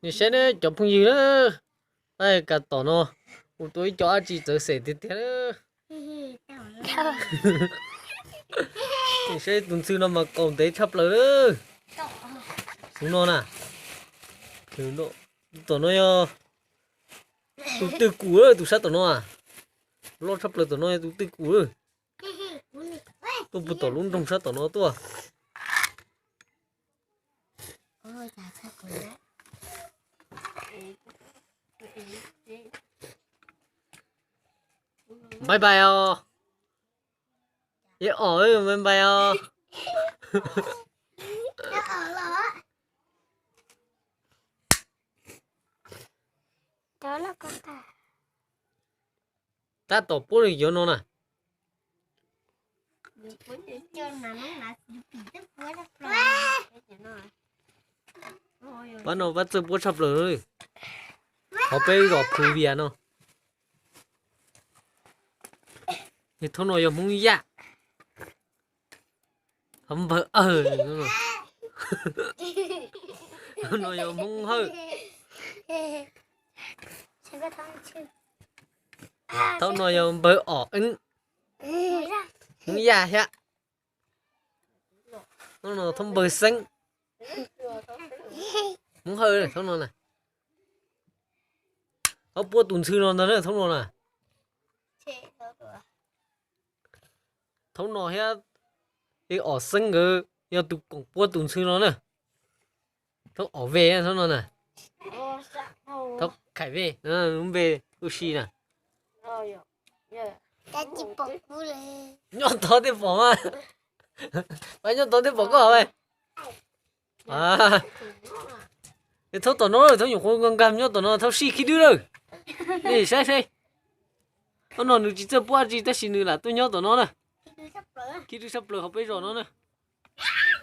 Nej saib ne cov phooj ywg na, pab ka tom no, kuv tua ib co dab tsi txawv xem tiag tiag na. Nej saib tus ntxhw no mas kaus ntev tshaj plaws na. Tus no na, tus tom no yog tus twg kuv, tus sab tom no, loj tshaj plaws tom no yog tus twg kuv. Tuaj puag tom lub nroog sab tom no tuaj. Npais npais os. Yog os, npais npais os. Tab tom puab li yuav no na. Pab no pab txawj puab tshaj plaws. Qhov peb zos Phu Vias no. Thaum no yog Hmoob Yaj. Npawg Awg. No yog Hmoob Hawj. Thaum no yog npawg Om Eeb. Hmoob Yaj thiab. Thaum no thaum npawg Xeeb. Hmoob Hawj thaum no na. Thaum puab tus ntxhw no ntag na thaum no na. Thaum no thiab, Om Xeeb nkawd yog tus koom puab tus ntxhw no na. Thaum Om Ve thaum no na. Thaum Khais Ve, lub npe ua si na. Nyob tod thiaj pom mas. Pab nyob tod thiaj pom koj mas. Thaum tom no, thaum nyuam qhuav nkag nkag nyob tom no thaum sij khib dwb lawm. Nej saib seb. Thaum no nws tsis txawj puab dab tsi tab sis nws lam tuaj nyob tom no na. Khib dwb tshaj plaws hauv peb zos no na.